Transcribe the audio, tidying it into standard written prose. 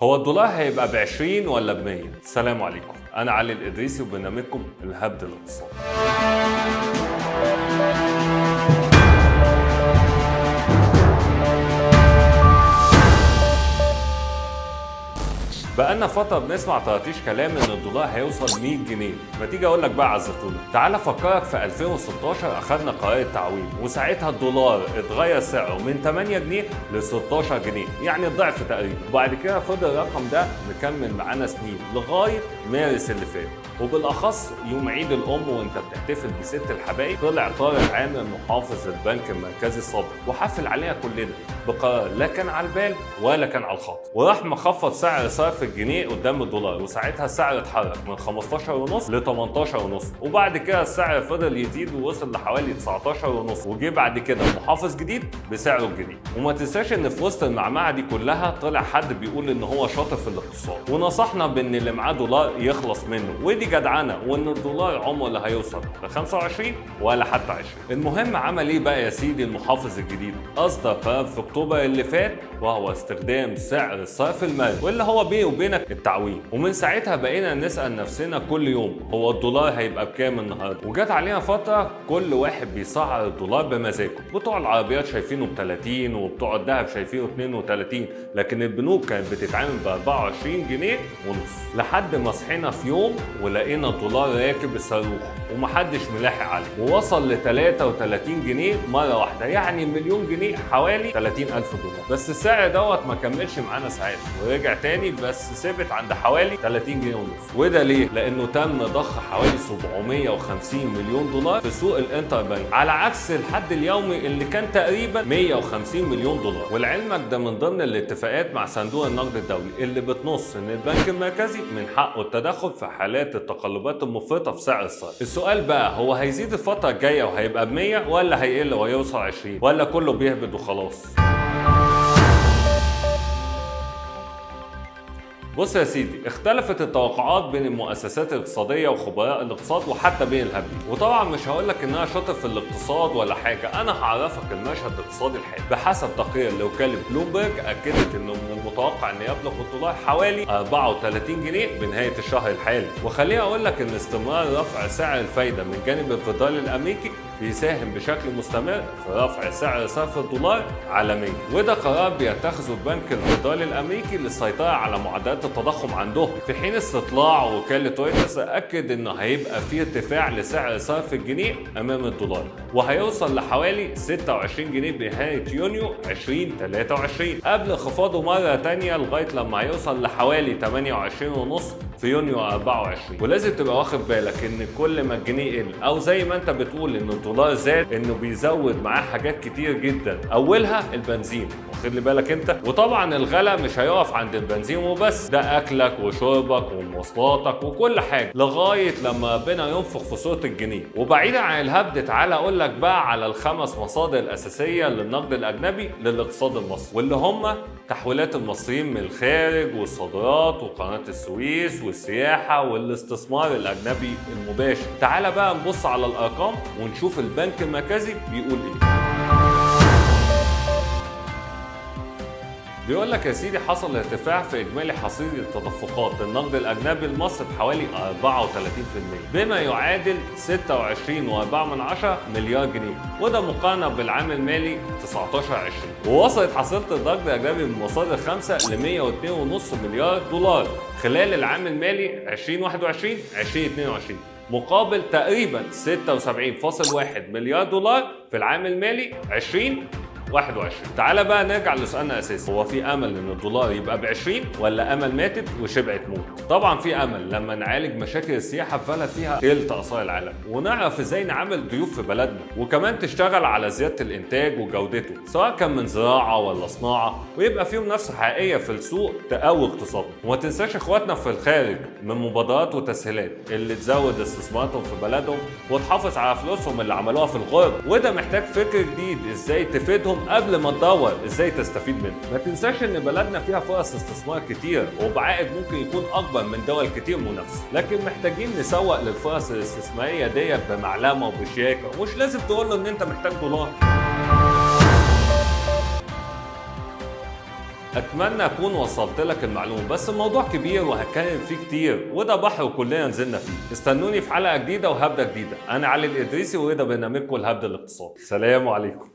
هو الدولار هيبقى ب 20 ولا ب 100؟ السلام عليكم، انا علي الادريسي وبرنامجكم الهبد الاقتصادي. بقالنا فترة بنسمع طرطيش كلام ان الدولار هيوصل 100 جنيه، ما تيجي اقول لك بقى على الزتونة. تعال افكرك في 2016 اخذنا قرار التعويم، وساعتها الدولار اتغير سعره من 8 جنيه ل 16 جنيه، يعني الضعف تقريبا. وبعد كده فضل الرقم ده مكمل معانا سنين لغاية مارس اللي فات، وبالاخص يوم عيد الام وانت بتحتفل بست الحبايب، طلع طارق عامر محافظ البنك المركزي السابق وحفل علينا كلنا بقرار لا كان على البال ولا كان على الخاطر، وراح مخفض سعر صرف الجنيه قدام الدولار، وساعتها السعر اتحرك من 15 ونص ل 18 ونص، وبعد كده السعر فضل يزيد ووصل لحوالي 19 ونص، وجه بعد كده محافظ جديد بسعره الجديد. وما تنساش ان في وسط المعمعة دي كلها طلع حد بيقول ان هو شاطر في الاقتصاد ونصحنا بان اللي معاه دولار يخلص منه، ودي جدعنه، وان الدولار عمره لا هيوصل ل 25 ولا حتى 20. المهم عمل ايه بقى يا سيدي المحافظ الجديد؟ اصدر قرار في اكتوبر اللي فات، وهو استخدام سعر الصرف المالي واللي هو بيني وبينك التعويم. ومن ساعتها بقينا نسأل نفسنا كل يوم هو الدولار هيبقى بكام النهارده؟ وجت علينا فترة كل واحد بيسعر الدولار بمزاجه، بتوع العربيات شايفينه ب 30 وبتوع الذهب شايفينه 32، لكن البنوك كانت بتتعامل ب 24 جنيه ونص، لحد ما صحينا في يوم ولقينا الدولار راكب الصاروخ ومحدش ملاحق عليه، ووصل ل 33 جنيه مرة واحدة، يعني مليون جنيه حوالي 30,000 دولار. بس السعر دوت ما كملش معانا ساعات ورجع تاني، بس ثبت عند حوالي 30 جنيه ونص. وده ليه؟ لانه تم ضخ حوالي 750 مليون دولار في سوق ال interbank، على عكس الحد اليومي اللي كان تقريبا 150 مليون دولار. ولعلمك ده من ضمن الاتفاقات مع صندوق النقد الدولي اللي بتنص ان البنك المركزي من حقه التدخل في حالات التقلبات المفرطة في سعر الصرف. السؤال بقى، هو هيزيد الفترة الجاية وهيبقى ب 100 ولا هيقل وهيوصل 20 ولا كله بيهبد وخلاص؟ بص يا سيدي، اختلفت التوقعات بين المؤسسات الاقتصادية وخبراء الاقتصاد وحتى بين الهبل. وطبعا مش هقول لك ان انا شاطر في الاقتصاد ولا حاجة، انا هعرفك المشهد الاقتصادي الحالي. بحسب تقرير لوكالة بلومبرج اكدت انه من المتوقع ان يبلغ الدولار حوالي 34 جنيه بنهاية الشهر الحالي. وخليني اقول لك ان استمرار رفع سعر الفايدة من جانب الفيدرالي الامريكي بيساهم بشكل مستمر في رفع سعر صرف الدولار عالميا، وده قرار بيتخذه البنك الفيدرالي الامريكي للسيطرة على معدلات التضخم عندهم. في حين استطلاع وكالة رويترز اكد انه هيبقى في ارتفاع لسعر صرف الجنيه امام الدولار، وهيوصل لحوالي 26 جنيه بنهاية يونيو 2023، قبل انخفاضه مرة ثانية لغاية لما هيوصل لحوالي 28.5 في يونيو 24. ولازم تبقى واخد بالك ان كل ما الجنيه قل، او زي ما انت بتقول ان الدولار زاد، انه بيزود معاه حاجات كتير جدا، اولها البنزين، واخد لي بالك انت. وطبعا الغلا مش هيقف عند البنزين وبس، ده اكلك وشربك ومواصلاتك وكل حاجة لغاية لما ربنا ينفخ في صوره الجنيه. وبعيدا عن الهبد، تعالى اقول لك بقى على الخمس مصادر الاساسية للنقد الاجنبي للاقتصاد المصري، واللي هم تحويلات المصريين من الخارج والصادرات وقناة السويس والسياحة والاستثمار الاجنبي المباشر. تعالى بقى نبص على الارقام ونشوف البنك المركزي بيقول ايه. بيقول لك يا سيدي، حصل ارتفاع في اجمالي حصيله التدفقات النقد الاجنبي لمصر بحوالي 34%، بما يعادل 26.4 مليار جنيه، وده مقارنة بالعام المالي 19-20. ووصلت حصيله النقد الاجنبي من مصادر خمسة ل 102.5 مليار دولار خلال العام المالي 2021-2022، مقابل تقريبا 76.1 مليار دولار في العام المالي 2021. تعالى بقى نرجع لسؤالنا الاساسي، هو في امل ان الدولار يبقى ب 20 ولا امل ماتت وشبعت موت؟ طبعا في امل لما نعالج مشاكل السياحة في بلد فيها تلت اثار العالم، ونعرف ازاي نعامل ضيوف في بلدنا، وكمان تشتغل على زيادة الانتاج وجودته سواء كان من زراعة ولا صناعة، ويبقى في منافسه حقيقية في السوق تقوي اقتصادنا. وما تنساش اخواتنا في الخارج من مبادرات وتسهيلات اللي تزود استثماراتهم في بلدهم وتحافظ على فلوسهم اللي عملوها في الغرب، وده محتاج فكر جديد ازاي تفيدهم قبل ما تدور ازاي تستفيد منه. ما تنساش ان بلدنا فيها فرص استثمار كتير وبعائد ممكن يكون اكبر من دول كتير منافسه، لكن محتاجين نسوق للفرص الاستثمارية ديت بمعلمه وبشياكه، ومش لازم تقول له ان انت محتاج دولار. اتمنى اكون وصلت لك المعلومة، بس الموضوع كبير وهتكلم فيه كتير، وده بحر وكلنا نزلنا فيه. استنوني في حلقة جديدة وهبده جديدة. انا علي الادريسي وده برنامجكم الهبد الاقتصادي. سلام عليكم.